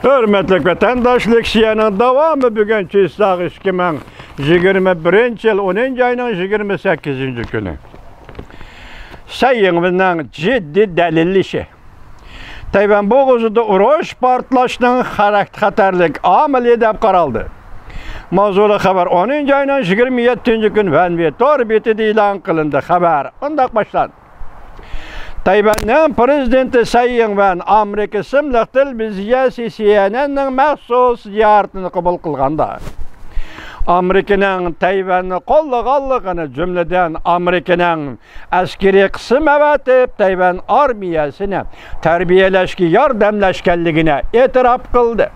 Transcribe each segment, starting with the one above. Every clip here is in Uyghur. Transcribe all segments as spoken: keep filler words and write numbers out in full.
ھۆرمەتلىك ۋەتەنداشلار، لېكسىيەنىڭ داۋامى بۈگۈن چىسلاغ ئىككى مىڭ يىگىرمە بىرىنچى يىل ئونىنچى ئاينىڭ يىگىرمە سەككىزىنچى كۈنى. سەي يىڭۋېننىڭ جىددىي دەلىللىشى. تەيۋەن بوغۇزىدا ئۇرۇش پارتلاشنىڭ خەرەك-، خەتەرلىك ئامىلى دەپ قارالدى. ماۋزۇلۇق خەۋەر ئونىنچى ئاينىڭ يىگىرمە يەتتىنچى كۈنى ۋەنۋې تور بېتىدە ئېلان قىلىندى. خەۋەر مۇنداق باشلاندى. تەيۋەننىڭ پىرېزىدېنتى سەي يىڭۋېن ئامېرىكا ئىسىملىق تېلېۋىزىيەسى سى ئېن ئېننىڭ مەخسۇس زىيارىتىنى قوبۇل قىلغاندا، ئامېرىكىنىڭ تەيۋەننى قوللىغانلىقىنى، جۈملىدىن ئامېرىكىنىڭ ئەسكىرىي قىسىم ئەۋەتىپ، تەيۋەن ئارمىيەسىنى تەربىيەلەشكە ياردەملەشكەنلىكىنى ئېتىراپ قىلدى.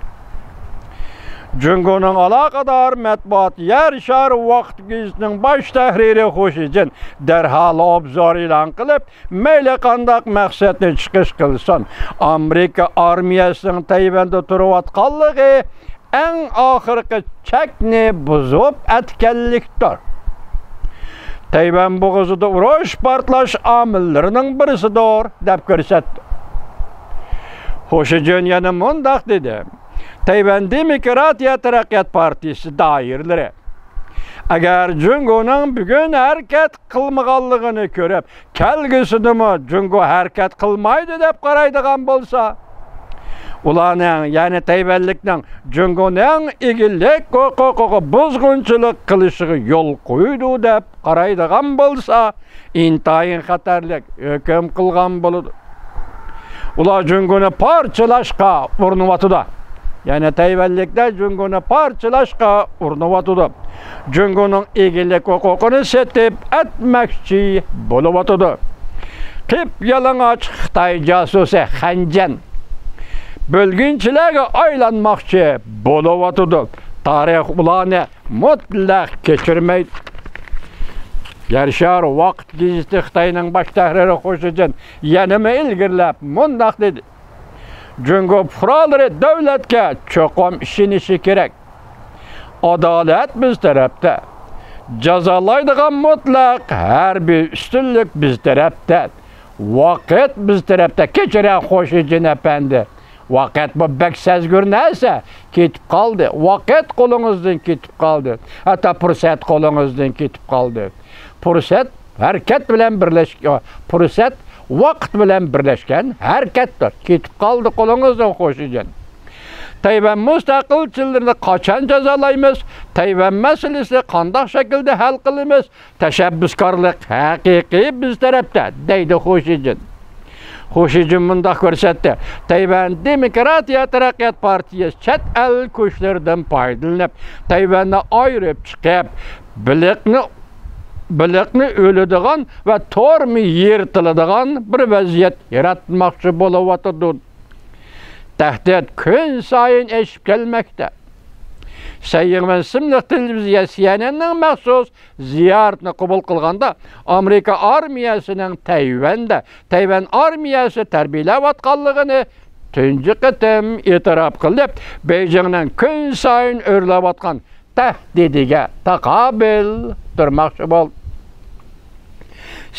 جۇڭگونىڭ ئالاقىدار مەتبۇئات يەر شارى ۋاقىت گېزىتىنىڭ باش تەھرىرى خۇ شىجىن دەرھال ئوبزور ئېلان قىلىپ، مەيلى قانداق مەقسەتنى چىقىش قىلسۇن، ئامېرىكا ئارمىيەسىنىڭ تەيۋەندە تۇرۇۋاتقانلىقى ئەڭ ئاخىرقى چەكنى بۇزۇپ ئەتكەنلىكتۇر. تەيۋەن بوغۇزىدا ئۇرۇش پارتلاش ئامىللىرىنىڭ بىرسىدۇر، دەپ كۆرسەتتى. خۇ شىجىن يەنە مۇنداق دېدى، تەيۋەن دېموكراتىيە تەرەققىيات پارتىيىسى دائىرىلىرى ئەگەر جۇڭگونىڭ بۈگۈن ھەرىكەت قىلمىغانلىقىنى كۆرۈپ، كەلگۈسىدىمۇ جۇڭگو ھەرىكەت قىلمايدۇ دەپ قارايدىغان بولسا، ئۇلارنىڭ، يەنى تەيۋەنلىكنىڭ جۇڭگونىڭ ئىگىلىك ھوقۇقىغا بۇزغۇنچىلىق قىلىشىغا يول قويىدۇ دەپ قارايدىغان بولسا، ئىنتايىن خەتەرلىك ھۆكۈم قىلغان بولىدۇ. ئۇلار جۇڭگونى پارچىلاشقا ئۇرۇنۇۋاتىدۇ. يەنى تەيۋەنلىكلەر جۇڭگونى پارچىلاشقا ئۇرۇنۇۋاتىدۇ. جۇڭگونىڭ ئىگىلىك ھوقۇقىنى سېتىپ ئەتمەكچى بولۇۋاتىدۇ. قىپيالىڭاچ خىتاي جاسۇسى خەنجەن بۆلگۈنچىلەرگە ئايلانماقچى بولۇۋاتىدۇ. تارىخ ئۇلارنى مۇتلەق كەچۈرمەيدۇ. يەر شارى ۋاقىت گېزىتى خىتاينىڭ باش تەھرىرى خۇ شىجىن يەنىمۇ ئىلگىرىلەپ مۇنداق دېدى، جۇڭگو پۇقرالىرى دۆلەتكە چوقۇم ئىشىنىشى كېرەك. ئادالەت بىز تەرەپتە. جازالايدىغان مۇتلەق ھەربىي ئۈستۈنلۈك بىز تەرەپتە. ۋاقىت بىز تەرەپتە. كەچۈرەڭ خۇ شىجىن ئەپەندى. ۋاقىت بۇ بەك سەزگۈر نەرسە. كېتىپ قالدى. ۋاقىت قولىڭىزدىن كېتىپ قالدى. ھەتتا پۇرسەت قولىڭىزدىن كېتىپ قالدى. پۇرسەت ھەرىكەت بىلەن بىرلەش-، پۇرسەت ۋاقىت بىلەن بىرلەشكەن ھەرىكەتتۇر. كېتىپ قالدى قولىڭىزدىن خۇ شىجىن. تەيۋەن مۇستەقىلچىلىرىنى قاچان جازالايمىز؟ تەيۋەن مەسىلىسى قانداق شەكىلدە ھەل قىلىمىز؟ تەشەببۇسكارلىق ھەقىقىي بىز تەرەپتە، دەيدۇ خۇ شىجىن. خۇ شىجىن مۇنداق كۆرسەتتى، تەيۋەن دېموكراتىيە تەرەققىيات پارتىيىسى چەت ئەل كۈچلىرىدىن پايدىلىنىپ، تەيۋەننى ئايرىپ چىقىپ، بېلىقنى، بېلىقنى ئۆلىدىغان ۋە تورمۇ يىرتىلىدىغان بىر ۋەزىيەت ياراتماقچى بولۇۋاتىدۇ. تەھدىت كۈن سايىن ئېشىپ كەلمەكتە. سەي يىڭۋېن ئىسىملىق تېلېۋىزىيە سى ئېن ئېننىڭ مەخسۇس زىيارىتىنى قوبۇل قىلغاندا، ئامېرىكا ئارمىيەسىنىڭ تەيۋەندە تەيۋەن ئارمىيەسى تەربىيەلەۋاتقانلىقىنى تۇنجى قېتىم ئېتىراپ قىلىپ، بېيجىڭنىڭ كۈن سايىن ئۆرلەۋاتقان تەھدىتىگە تاقابىل تۇرماقچى بولدى.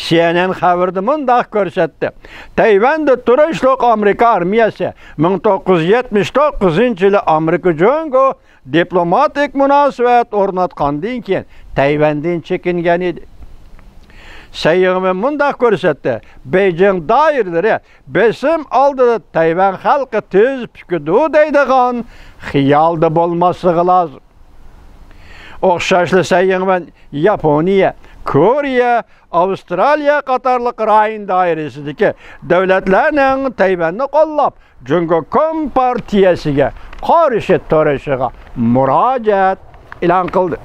سى ئېن ئېن خەۋىرىدە مۇنداق كۆرسەتتى، تەيۋەندە تۇرۇشلۇق ئامېرىكا ئارمىيەسى مىڭ توققۇز يۈز يەتمىش توققۇزىنچى يىلى ئامېرىكا جۇڭگو دىپلوماتىك مۇناسىۋەت ئورناتقاندىن كېيىن تەيۋەندىن چېكىنگەن ئىدى. سەي يىڭۋېن مۇنداق كۆرسەتتى، بېيجىڭ دائىرىلىرى بېسىم ئالدىدا تەيۋەن خەلقى تېز پۈكىدۇ دەيدىغان خىيالدا بولماسلىقى لازىم. ئوخشاشلا سەي يىڭۋېن ياپونىيە، كورېيە، ئاۋسترالىيە قاتارلىق رايون دائىرىسىدىكى دۆلەتلەرنىڭ تەيۋەننى قوللاپ، جۇڭگو كومپارتىيەسىگە قارشى تۇرۇشىغا مۇراجىئەت ئېلان قىلدى.